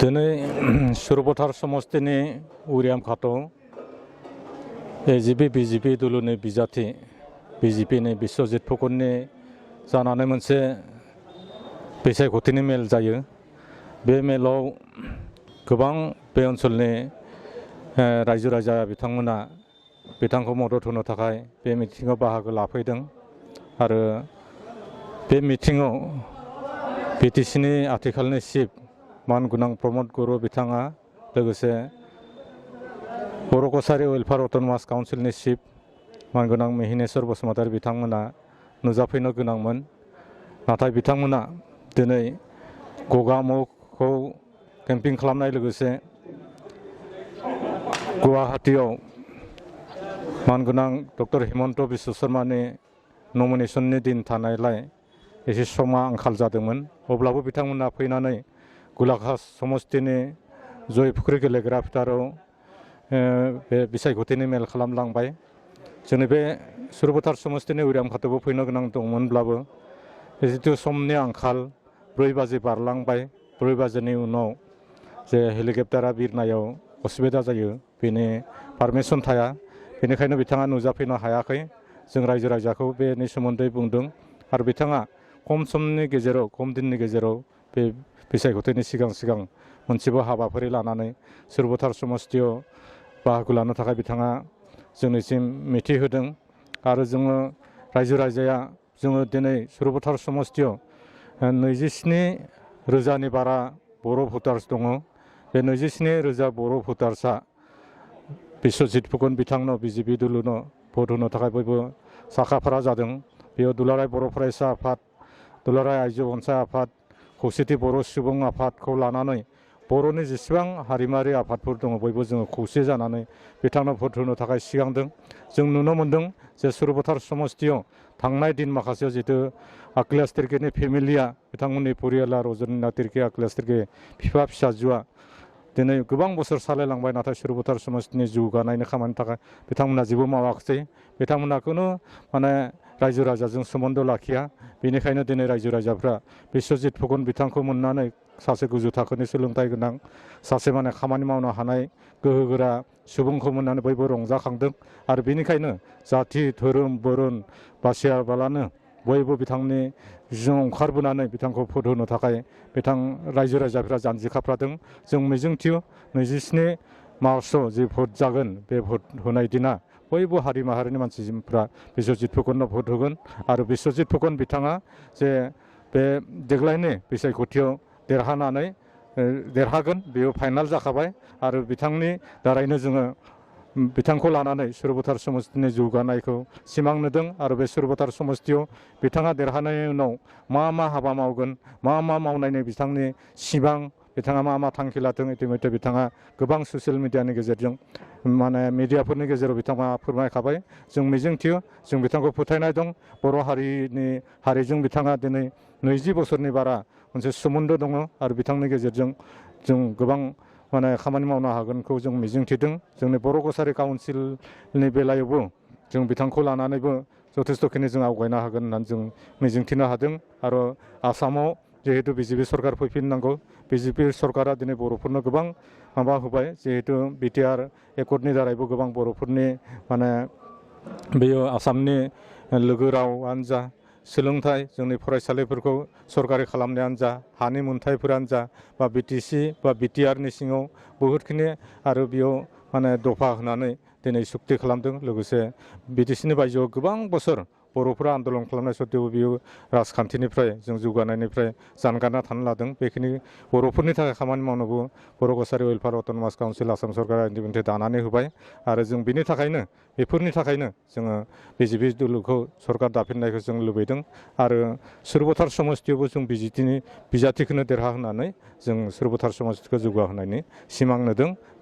दिनै सुरबथार समस्तिनि उरियामघाटआव AGP BJP दलनि बिजाथि बिजेपिनि बिश्वजित फुकननि जानानै मोनसे बिसायख'थिनि मेल जायो। बे मेलाव गोबां बे ओनसोलनि रायजो राजा बिथांमोना बिथांखौ मदद होनो थाखाय बे मिटिङाव बाहागो लाफैदों आरो बे मिटिङाव बिटिसिनि आथिखालनि चिफ मानगोनां प्रमद गुरु बिथाङा लोगोसे बर' कसारि वेलफेयार अट'नमास काउन्सिलनि चिफ मानगोनां मिहिनेश्वर बसुमतारी बिथांमोना नुजाफैनो गोनांमोन। नाथाय बिथांमोना दिनै गगामुखखौ केम्पिं खालामनाय लोगोसे गुवाहाटीयाव मानगोनां डक्टर हिमन्त बिश्व शर्मानि नमिनेसननि दिन थानायलाय एसे समा आंखाल जादोंमोन। अब्लाबो बिथांमोना फैनानै गलाघाट समस्तिनि जयफुख्रि गेलेग्रा फोथाराव बे बिसायख'थिनि मेल खालामलांबाय। जोंनि बे सुरबथार समस्तिनि उरियामघाटआवबो फैनो गोनां दंमोनब्लाबो जितु समनि आंखाल 4 बाजि बारलांबाय। 4 बाजिनि उनाव जे हेलिकप्टारा बिरनायाव असुबिदा जायो, बेनि पारमिसन थाया, बेनिखायनो बिथाङा नुजाफैनो हायाखै। जों रायजो राजाखौ बेनि सोमोन्दै बुंदों आरो बिथाङा खम समनि गेजेराव खम दिननि गेजेराव बे बिसायख'थिनि सिगां मोनसेबो हाबाफारि लानानै सुरबथार समस्तियाव बाहागो लानो थाखाय बिथाङा जोंनिसिम मिथिहोदों। आरो जोङो रायजो राजाया जोङो दिनै सुरबथार समस्तियाव 27,000नि बारा बर' भटार्स दङ। बे 27,000 बर' भटार्सआ बिश्वजित फुकन बिथांनो बिजेपि दलनो भट होनो थाखाय बयबो साखाफारा जादों। बेयाव दुलाराय बर' फरायसा आफाद, दुलाराय आइजो अनसाय आफाद, खौसेथि बर' सुबुं आफादखौ लानानै बर'नि जेसेबां हारिमुआरि आफादफोर दङ बयबो जोङो खौसे जानानै बिथांनो भट होनो थाखाय सिगांदों। जों नुनो मोन्दों जे सुरबथार समस्तियाव थांनाय दिन माखासेयाव जितु आखिलेश तिर्कीनि फेमिलिया बिथांमोननि परियाला रजनिना तिर्की आखिलेश तिर्की बिफा फिसाजोआ दिनै गोबां बोसोर सालायलांबाय, नाथाय सुरबथार समस्तिनि जौगानायनि खामानिनि थाखाय बिथांमोना जेबो मावाखिसै। बिथांमोना खुनु रायजो राजाजों सोमोन्दो लाखिया। बेनिखायनो दिनै रायजो राजाफ्रा बिश्वजित फुकन बिथांखौ मोननानै सासे गोजौ थाखोनि सोलोंथाइ गोनां सासे खामानि मावनो हानाय गोहोगोरा सुबुंखौ मोननानै बयबो रंजाखांदों। आरो बेनिखायनो जाथि धोरोम बरन बासियाबालानो बयबो बिथांनि जों ओंखारबोनानै बिथांखौ भट होनो थाखाय रायजो राजाफ्रा जानजि खाफ्रादों। जों मिजिंथियो 27 मार्चआव जे भट जागोन, बे भट होनाय दिना बयबो हारि माहारिनि मानसिफ्रा बिश्वजित फुकननो भट होगोन। आरो बिश्वजित फुकन बिथाङा जे बे देग्लायनि बिसायख'थियाव देरहागोन, बेयो फाइनाल जाखाबाय। आरो बिथांनि दारैनो जोङो बिथांखौ लानानै सुरबथार समस्तिनि जौगानायखौ सिमां नुदों। आरो बे सुरबथार समस्तियाव बिथाङा देरहानायनि उनाव मा हाबा मावगोन, मा मावनायनि बिथांनि सिमां, बिथाङा मा थांखि लादों, इतिमध्य बिथाङा गोबां ससियेल मिडियानि गेजेरजों मिडियाफोरनि गेजेराव बिथाङा फोरमायखाबाय। जों मिजिंथियो, जों बिथांखौ फोथायनाय दं। बर' हारिजों बिथाङा दिनै 20 बोसोरनि बारा मोनसे सोमोन्दो दङ आरो बिथांनि गेजेरजों जों गोबां खामानि मावनो हागोनखौ जों मिजिंथिदों। जोंनि बर' कसारि काउन्सिलनि बेलायावबो जों बिथांखौ लानानैबो जथेस्थ'खिनि जों आवगायनो हागोन होननानै जों मिजिंथिनो हादों। आरो आसामाव जिहेतु बिजेपि सरकार फैफिननांगौ, बिजेपि सरकारा दिनै बर'फोरनो गोबां माबा होबाय। जिहेतु बिटिआर एकर्डनि दारैबो गोबां बर'फोरनि बेयो आसामनि लोगो रावानो जा, सोलोंथाइ, जोंनि फरायसालिफोरखौ सरकारि खालामनायानो जा, हानि मोनथायफोरानो जा, बा बिटिसि बा बिटिआरनि सिङाव बहुदखिनि आरो बेयाव दफा होनानै दिनै सुक्ति खालामदों। लोगोसे बिटिसिनि बायजोआव गोबां बोसोर बर'फोरा आन्दलन खालामनाय सत्तेबो बेयो राजखान्थिनिफ्राय जों जौगानायनिफ्राय जानगारना थानो लादों। बेखिनि बर'फोरनि थाखाय खामानि मावनोबो बर' कसारि वेलफेयार अट'नमास काउन्सिल आसाम सरकारा इन्दिपेन्डेन्ट दानानै होबाय। आरो जों बेफोरनि थाखायनो जोङो बिजेपि दलखौ सरकार दाफिननायखौ जों लुबैदों। आरो सुरबथार समस्तियावबो जों बिजाथिखौनो देरहाहोनानै जों सुरबथार समस्तिखौ जौगाहोनायनि सिमां नुदों।